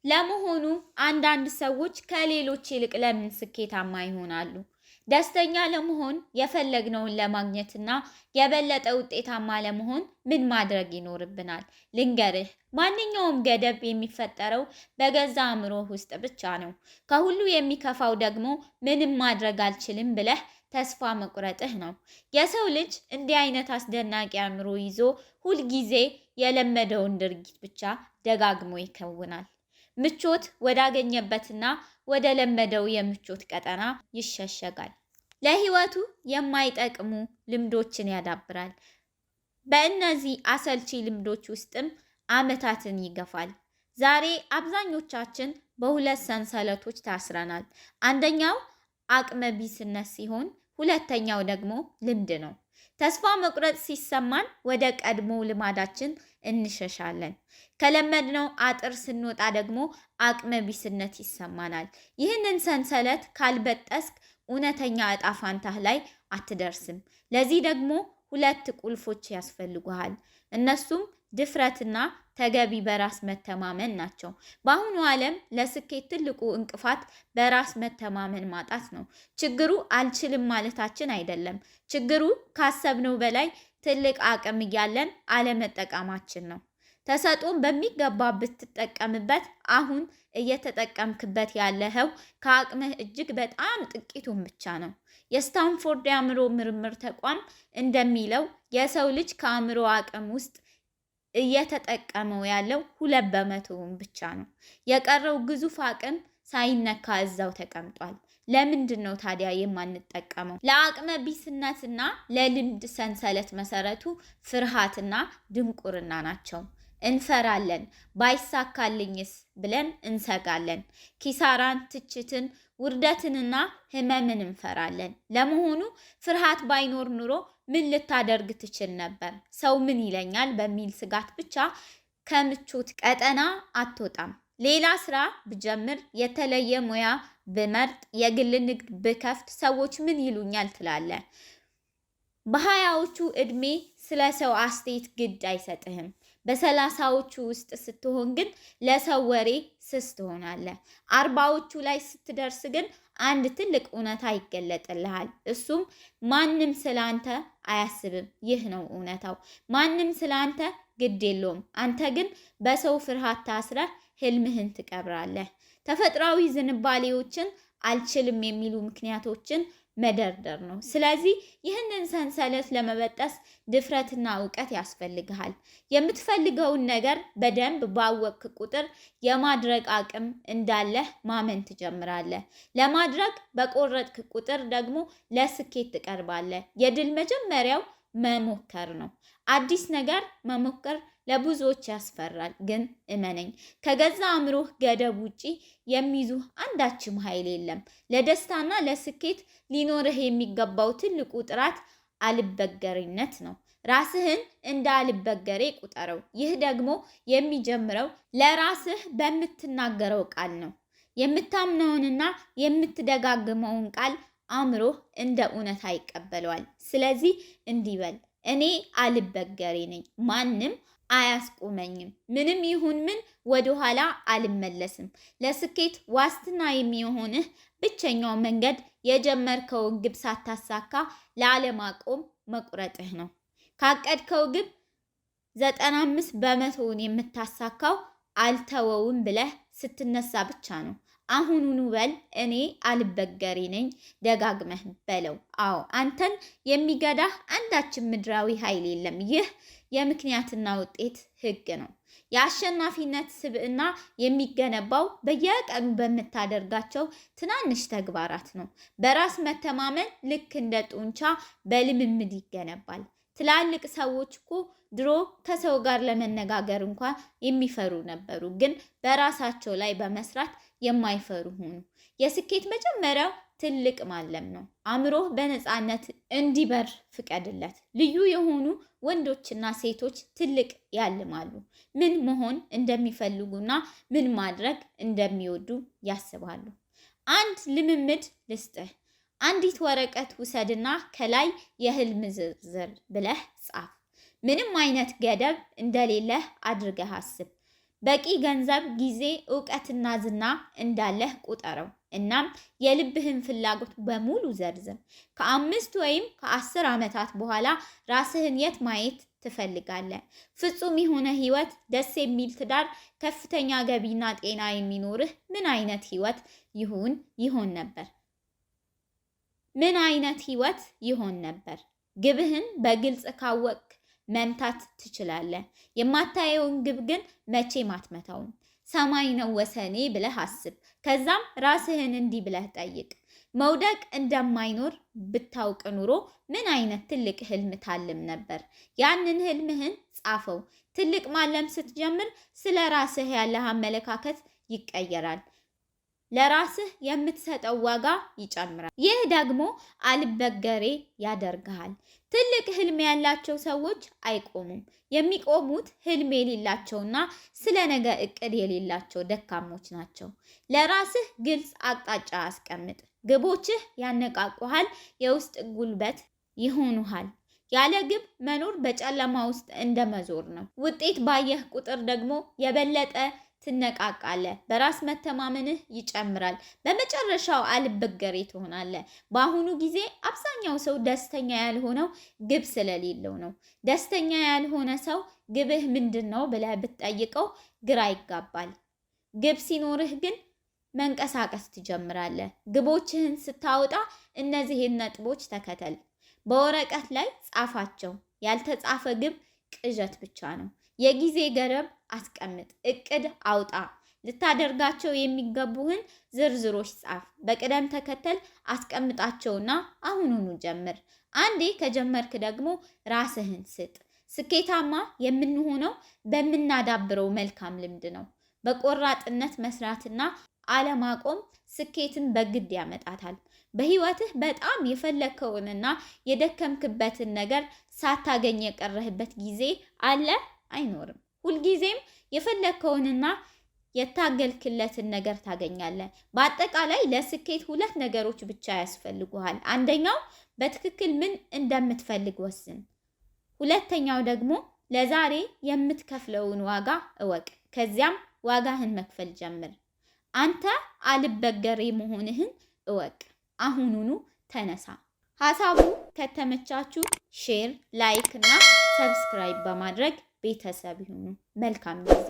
ለመሆኑ አንዳንድ ሰዎች ከሌሎች ይልቅ ለምን ስኬታማ ይሆናሉ? ደስተኛ ለመሆን፣ የፈለግነውን ለማግኘትና የበለጠ ውጤታማ ለመሆን ምን ማድረግ ይኖርብናል? ልንገርህ፣ ማንኛውም ገደብ የሚፈጠረው በገዛ አእምሮህ ውስጥ ብቻ ነው። ከሁሉ የሚከፋው ደግሞ ምንም ማድረግ አልችልም ብለህ ተስፋ መቁረጥህ ነው። የሰው ልጅ እንዲህ አይነት አስደናቂ አእምሮ ይዞ ሁልጊዜ የለመደውን ድርጊት ብቻ ደጋግሞ ይከውናል። ምቾት ወዳገኘበትና ወደ ለመደው የምቾት ቀጠና ይሸሸጋል። ለህይወቱ የማይጠቅሙ ልምዶችን ያዳብራል። በእነዚህ አሰልቺ ልምዶች ውስጥም ዓመታትን ይገፋል። ዛሬ አብዛኞቻችን በሁለት ሰንሰለቶች ታስረናል። አንደኛው አቅመ ቢስነት ሲሆን፣ ሁለተኛው ደግሞ ልምድ ነው። ተስፋ መቁረጥ ሲሰማን ወደ ቀድሞ ልማዳችን እንሸሻለን። ከለመድነው አጥር ስንወጣ ደግሞ አቅመ ቢስነት ይሰማናል። ይህንን ሰንሰለት ካልበጠስክ እውነተኛ እጣ ፋንታህ ላይ አትደርስም። ለዚህ ደግሞ ሁለት ቁልፎች ያስፈልጉሃል። እነሱም ድፍረትና ተገቢ በራስ መተማመን ናቸው። በአሁኑ ዓለም ለስኬት ትልቁ እንቅፋት በራስ መተማመን ማጣት ነው። ችግሩ አልችልም ማለታችን አይደለም። ችግሩ ካሰብነው በላይ ትልቅ አቅም እያለን አለመጠቀማችን ነው። ተሰጥኦን በሚገባ ብትጠቀምበት አሁን እየተጠቀምክበት ያለኸው ከአቅምህ እጅግ በጣም ጥቂቱን ብቻ ነው። የስታንፎርድ የአእምሮ ምርምር ተቋም እንደሚለው የሰው ልጅ ከአእምሮ አቅም ውስጥ እየተጠቀመው ያለው 2 በመቶውን ብቻ ነው። የቀረው ግዙፍ አቅም ሳይነካ እዛው ተቀምጧል። ለምንድን ነው ታዲያ የማንጠቀመው? ለአቅመ ቢስነትና ለልምድ ሰንሰለት መሰረቱ ፍርሃትና ድንቁርና ናቸው። እንፈራለን። ባይሳካልኝስ ብለን እንሰጋለን። ኪሳራን፣ ትችትን፣ ውርደትንና ህመምን እንፈራለን። ለመሆኑ ፍርሃት ባይኖር ኑሮ ምን ልታደርግ ትችል ነበር? ሰው ምን ይለኛል በሚል ስጋት ብቻ ከምቾት ቀጠና አትወጣም። ሌላ ስራ ብጀምር፣ የተለየ ሙያ ብመርጥ፣ የግል ንግድ ብከፍት ሰዎች ምን ይሉኛል ትላለህ። በ20ዎቹ እድሜ ስለ ሰው አስተያየት ግድ አይሰጥህም። በ30ዎቹ ውስጥ ስትሆን ግን ለሰው ወሬ ስስ ትሆናለህ። 40ዎቹ ላይ ስትደርስ ግን አንድ ትልቅ እውነታ ይገለጥልሃል። እሱም ማንም ስለ አንተ አያስብም። ይህ ነው እውነታው። ማንም ስለ አንተ ግድ የለውም። አንተ ግን በሰው ፍርሃት ታስረህ ህልምህን ትቀብራለህ። ተፈጥሯዊ ዝንባሌዎችን አልችልም የሚሉ ምክንያቶችን መደርደር ነው። ስለዚህ ይህንን ሰንሰለት ለመበጠስ ድፍረትና እውቀት ያስፈልግሃል። የምትፈልገውን ነገር በደንብ ባወቅክ ቁጥር የማድረግ አቅም እንዳለህ ማመን ትጀምራለህ። ለማድረግ በቆረጥክ ቁጥር ደግሞ ለስኬት ትቀርባለህ። የድል መጀመሪያው መሞከር ነው። አዲስ ነገር መሞከር ለብዙዎች ያስፈራል። ግን እመነኝ፣ ከገዛ አእምሮህ ገደብ ውጪ የሚይዙህ አንዳችም ኃይል የለም። ለደስታና ለስኬት ሊኖርህ የሚገባው ትልቁ ጥራት አልበገሪነት ነው። ራስህን እንደ አልበገሬ ቁጠረው። ይህ ደግሞ የሚጀምረው ለራስህ በምትናገረው ቃል ነው። የምታምነውንና የምትደጋግመውን ቃል አእምሮህ እንደ እውነታ ይቀበለዋል። ስለዚህ እንዲህ በል፣ እኔ አልበገሬ ነኝ፣ ማንም አያስቆመኝም። ምንም ይሁን ምን ወደኋላ አልመለስም። ለስኬት ዋስትና የሚሆንህ ብቸኛው መንገድ የጀመርከውን ግብ ሳታሳካ ላለማቆም መቁረጥህ ነው። ካቀድከው ግብ 95 በመቶውን የምታሳካው አልተወውም ብለህ ስትነሳ ብቻ ነው። አሁኑኑ በል፣ እኔ አልበገሬ ነኝ፣ ደጋግመህ በለው። አዎ፣ አንተን የሚገዳህ አንዳችም ምድራዊ ኃይል የለም። ይህ የምክንያትና ውጤት ህግ ነው። የአሸናፊነት ስብዕና የሚገነባው በየቀኑ በምታደርጋቸው ትናንሽ ተግባራት ነው። በራስ መተማመን ልክ እንደ ጡንቻ በልምምድ ይገነባል። ትላልቅ ሰዎች እኮ ድሮ ከሰው ጋር ለመነጋገር እንኳን የሚፈሩ ነበሩ፣ ግን በራሳቸው ላይ በመስራት የማይፈሩ ሆኑ። የስኬት መጀመሪያው ትልቅ ማለም ነው። አእምሮህ በነፃነት እንዲበር ፍቀድለት። ልዩ የሆኑ ወንዶችና ሴቶች ትልቅ ያልማሉ። ምን መሆን እንደሚፈልጉና ምን ማድረግ እንደሚወዱ ያስባሉ። አንድ ልምምድ ልስጥህ። አንዲት ወረቀት ውሰድና ከላይ የህልም ዝርዝር ብለህ ጻፍ። ምንም አይነት ገደብ እንደሌለህ አድርገህ አስብ። በቂ ገንዘብ፣ ጊዜ፣ እውቀትና ዝና እንዳለህ ቁጠረው። እናም የልብህን ፍላጎት በሙሉ ዘርዝር። ከ5 ወይም ከ10 ዓመታት በኋላ ራስህን የት ማየት ትፈልጋለህ? ፍጹም የሆነ ህይወት፣ ደስ የሚል ትዳር፣ ከፍተኛ ገቢና ጤና የሚኖርህ ምን አይነት ህይወት ይሆን ነበር? ምን አይነት ህይወት ይሆን ነበር? ግብህን በግልጽ ካወቅክ መምታት ትችላለህ። የማታየውን ግብ ግን መቼም አትመታውም። ሰማይ ነው ወሰኔ ብለህ አስብ። ከዛም ራስህን እንዲህ ብለህ ጠይቅ። መውደቅ እንደማይኖር ብታውቅ ኑሮ ምን አይነት ትልቅ ህልም ታልም ነበር? ያንን ህልምህን ጻፈው። ትልቅ ማለም ስትጀምር ስለ ራስህ ያለህ አመለካከት ይቀየራል። ለራስህ የምትሰጠው ዋጋ ይጨምራል። ይህ ደግሞ አልበገሬ ያደርግሃል። ትልቅ ህልም ያላቸው ሰዎች አይቆሙም። የሚቆሙት ህልም የሌላቸውና ስለ ነገ እቅድ የሌላቸው ደካሞች ናቸው። ለራስህ ግልጽ አቅጣጫ አስቀምጥ። ግቦችህ ያነቃቁሃል፣ የውስጥ ጉልበት ይሆኑሃል። ያለ ግብ መኖር በጨለማ ውስጥ እንደ መዞር ነው። ውጤት ባየህ ቁጥር ደግሞ የበለጠ ትነቃቃለህ። በራስ መተማመንህ ይጨምራል። በመጨረሻው አልበገሬ ትሆናለህ። በአሁኑ ጊዜ አብዛኛው ሰው ደስተኛ ያልሆነው ግብ ስለሌለው ነው። ደስተኛ ያልሆነ ሰው ግብህ ምንድን ነው ብለህ ብትጠይቀው ግራ ይጋባል። ግብ ሲኖርህ ግን መንቀሳቀስ ትጀምራለህ። ግቦችህን ስታወጣ እነዚህን ነጥቦች ተከተል። በወረቀት ላይ ጻፋቸው። ያልተጻፈ ግብ ቅዠት ብቻ ነው። የጊዜ ገደብ አስቀምጥ። እቅድ አውጣ። ልታደርጋቸው የሚገቡህን ዝርዝሮች ጻፍ። በቅደም ተከተል አስቀምጣቸውና አሁኑኑ ጀምር። አንዴ ከጀመርክ ደግሞ ራስህን ስጥ። ስኬታማ የምንሆነው በምናዳብረው መልካም ልምድ ነው። በቆራጥነት መስራትና አለማቆም ስኬትን በግድ ያመጣታል። በህይወትህ በጣም የፈለግከውንና የደከምክበትን ነገር ሳታገኝ የቀረህበት ጊዜ አለ? አይኖርም። ሁልጊዜም የፈለግከውንና የታገልክለትን ነገር ታገኛለህ። በአጠቃላይ ለስኬት ሁለት ነገሮች ብቻ ያስፈልጉሃል። አንደኛው በትክክል ምን እንደምትፈልግ ወስን። ሁለተኛው ደግሞ ለዛሬ የምትከፍለውን ዋጋ እወቅ። ከዚያም ዋጋህን መክፈል ጀምር። አንተ አልበገሬ መሆንህን እወቅ። አሁኑኑ ተነሳ። ሀሳቡ ከተመቻችሁ share፣ like እና subscribe በማድረግ ቤተሰብ ይሁኑ። መልካም ጊዜ።